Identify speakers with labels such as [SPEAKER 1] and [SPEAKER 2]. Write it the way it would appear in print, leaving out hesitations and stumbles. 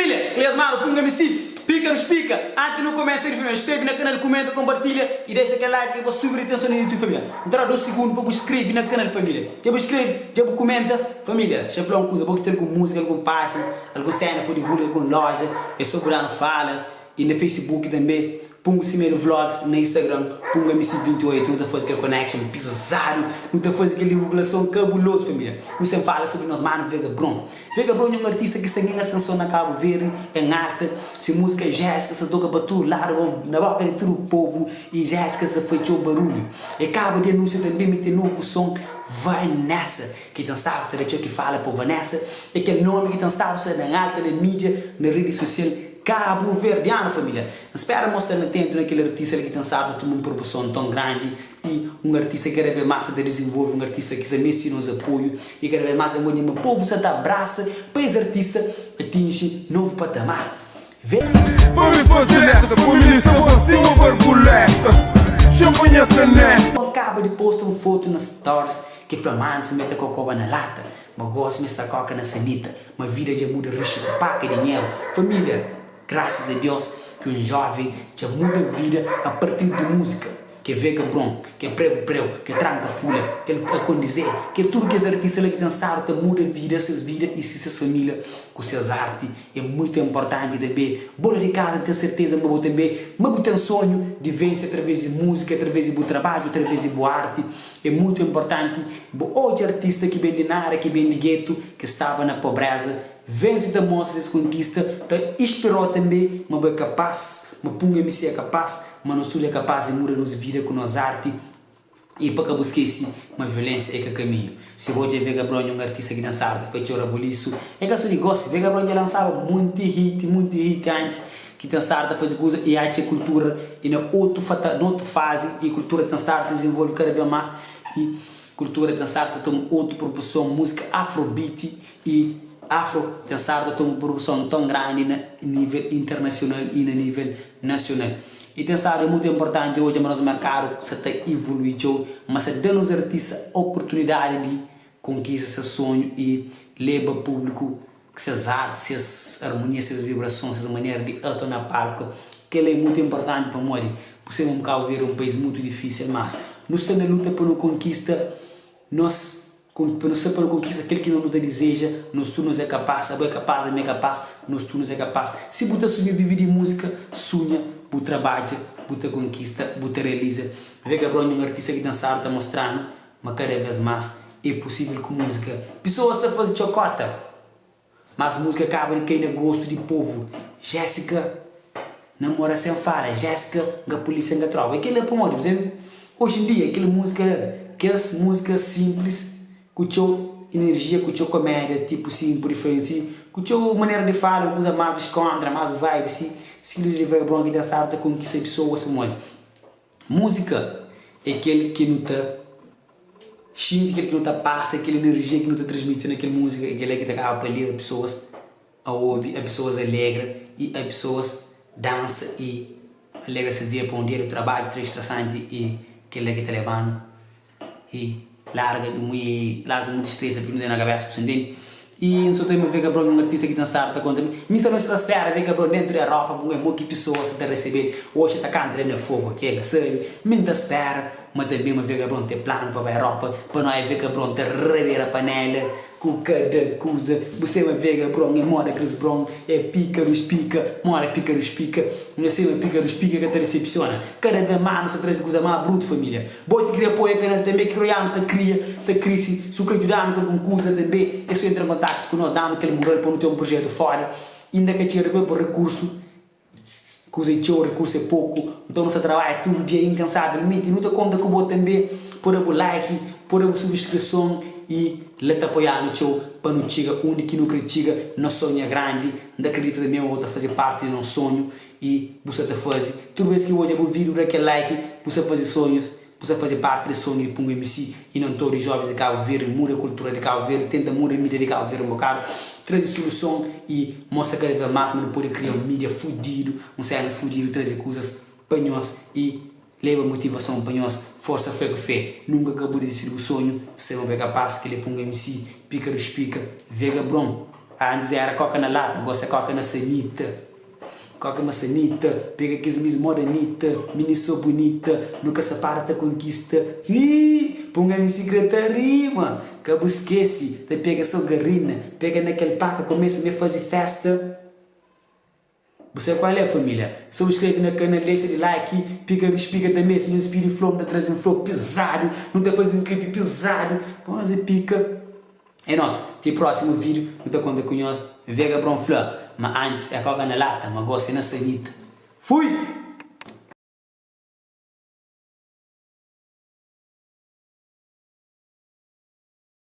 [SPEAKER 1] Família, Cleas Mano, Punga MC, Pícaros Pica, anti nu kumesa di família, skrebe na kanal, kumenta, kompartilha y dexa kel like pa subi ritenson na YouTube família. N ta da 2 segundu pa bu skrebe na kanal família. Dja bu skrebe? Dja bu kumenta? Família, xa fla un kuza, bo ki ten algun múzika, algun pájina, algun sena pa divulga, algun loja, é so bu da-nu fala. Y na Facebook tanbe, Pungo Semedo Vlogs, na Instagram, Pungo MC 28, nu ta faze kel connection pizadu, nu ta faze kel divulgason kabulozu família. Nu sen fala sobri nos manu Vega Bron. Vega Bron é un artista ki sta en asenson na Kabu Verdi, en alta, se múzika Jéssica sta toka pa tudu ladu, na boka di tudu povu y Jéssica sta fai txeu barulhu. E kaba di anúnsia tanbe ma ten novu son Vanessa, ki ten stadu ta da txeu ki fala po Vanessa é kel nomi ki ten stadu sta na alta na mídia, na redi sosial. Kabuverdianu família. N spera mostra na tentu na kel artista li ki ten stadu ta tuma un proporson ton grandi i un artista ki kada vez más sa ta dizenvolve, un artista ki sa meste nos apoiu i kada vez más N odja ma povu sa ta abrasa pa es artista atinji novu patamar. Ve.
[SPEAKER 2] Pa mi faze letra, pa mi lista faze sima barbuleta Xapa nha kaneta.
[SPEAKER 1] N kaba di posta un fotu na stories ki fla ma antis mi ta kokoba na lata, ma gosi mi sta koka na sanita. Ma vida dja muda rixi ku paka dinheru Família Graças a Deus ki un jovem dja muda vida a partir di múzika Ke Vega Bron, ke Prego Breu, ke Tranka Fulha, ke Akondizé Ke tudu kes artista la ki ten stadu ta muda vida ses vida i si ses família ku ses arti É muitu inportanti tanbe Bo la di kaza N ten serteza ma bo tanbe ma bu ten sonhu di vense através di múzika através di bu trabadju através di bu arti É mutu inportanti bu odja artista ki ben di nada, ki ben di getu, ki staba na pobreza, vense ta mostra ses konkista, ta inspirau tanbe ma bu é kapaz, ma Punga MC é kapaz, ma nos tudu é kapaz di muda nos vida ku nos arti i pa ka bu skesi ma violensia é ka kaminhu. Si bu odja Vega Brown un artista ki ten stadu ta fai txeu rabulisu, é ka so di gosi, Vega Brown dja lansaba munti hit, munti hit antis ki ten stadu ta faze kuza i atxa kultura i na otu fata na otu fazi i kultura ten stadu ta dizenvolve kada vez mas i kultura ten stadu ta toma otu proporson musika afrobeat i afro ten stadu ta toma proporson ton grandi na nivel internasional i na nivel nasional i ten stadu mutu inportanti odja ma nos merkadu sa ta ivolui txeu ma sa da nos artista oportunidadi di konkista ses sonhu i leba publiku Ses arti, ses armonia, ses vibrason, ses manera di atua na palku, kel-la é mutu inportanti pamodi bu sabe ma Kabu Verdi é un país mutu difísil mas nu sta na luta pa nu konkista nos pa nu sta pa nu konkista kel ki nu ta dizeja, nos tudu nos é kapás, abo é kapás, ami é kapás, nos tudu nos é kapás. Si bu ta sunha vive di múzika, sunha, bu trabadja, bu ta konkista, bu ta realiza. Vega Brown é un artista ki ten stadu ta mostra-nu Ma kada vez más é pusível ku múzika. Pisoas ta faze txokóta, mas múzika kaba di kai na gostu di povu. Jéssica namora sen fala, Jéssica nga pulísia nga tropa. É kel-la pamodi, bu sabe, oji en dia kel múzika la, kes múzika sinplis ku txeu inerjia, ku txeu komédia, tipu sin, pode fla si, ku txeu manera di fala, un kuza más diskontra, más vibe si, stilu di Vega Bron ki ten stadu ta konkista pisoas pamodi. Múzika é kel ki nu ta xinti, kel ki nu ta pasa, kel enerjia ki nu ta transmiti na kel múzika é kel-la ki ta kaba pa leba pesoas a obi, a pesoas alegra i a pesoas dansa i alegra ses dia pa un dia di trabadju tra strasanti i kel-la ki ta leba-nu. I larga di un i larga un tristeza ki nu ten na kabesa, bu sta ntende? I N so ta vê Gabron un artista ki ten stadu ta konta mi, mi sta ta spera vê Gabron dentu di Europa pa un mo ki pisoas sa ta resebe-l, oxi ta kanta la na fogu, ke ka sabe? Mi N ta spera ma tanbe ma vê Gabron ten planu pa bai Europa pa no ai vê Gabron ta rabera panela Ku kada kuza bu sai ma vega bron é moda Chris Brown é pika dos pika moda pika dos pika Nha sai ma pika dos pika ka ta decepciona kada vez mas nu sa traze kuza mas brutu família Bo ki kre apoia kanal tanbe ki roianu ta kria ta krisi su kre djudanu ku algun kuza tanbe é so entra en kontaktu ku nos danu kel mural pa nu ten un projetu foda inda ka txega pa rekursu. Kuza é txeu, rikursu é poku, nton nu sta trabadja tudu dia inkansavelmenti. Nu ta konta ku bo tanbe pa da bu like, pa da bu subskrison i la ta apoia-nu txeu pa nu txiga undi ki nu kre txiga. Nos sonhu é grandi, N ta kridita tanbe ma bo ta faze parti di nos sonhu i bu sta ta faze. Tudu bes ki bu odja bu vídiu, da kel like, bu sta faze sonhus. Bu sta faze parti di sonhu di Pungo MC i non to di jovens di Kabu Verdi muda kultura di Kabu Verdi, tenta muda midia di Kabu Verdi un bokadu, traze suluson i mostra kada vez mas ma nu pode kria un midia fudidu, un senas fudidu, traze kuzas pa nhos i leba motivason pa nhos, forsa fé ku fé, nunka ka bu dizistir bu sonhu, sabe ma bu é kapas, kel é Pungo MC, pika dus pika, Vega Bron. Antis era koka na lata, gosi é koka na sanita. Koka ma sanita, pega kes miss moda Anitta, mini so bunita, nu ka sa para ta konkista. Ih, pa un MC kre ta rima, ka bu skese, ta pega so garina, pega na kel paka, komesa me faze festa. Bu sabe kual é família? Subscreve na canal, deixa de like, pica rispica também se nhos pidi flow, nu ta traze um flow pesado, nu ta faze um clipe pesado, pa nhos é pica. É nos, ti próximo vídeo, nu ta conta ku nhos. Vega Bron fla ma antes é coca na lata, ma gosi é na sanita. Fui!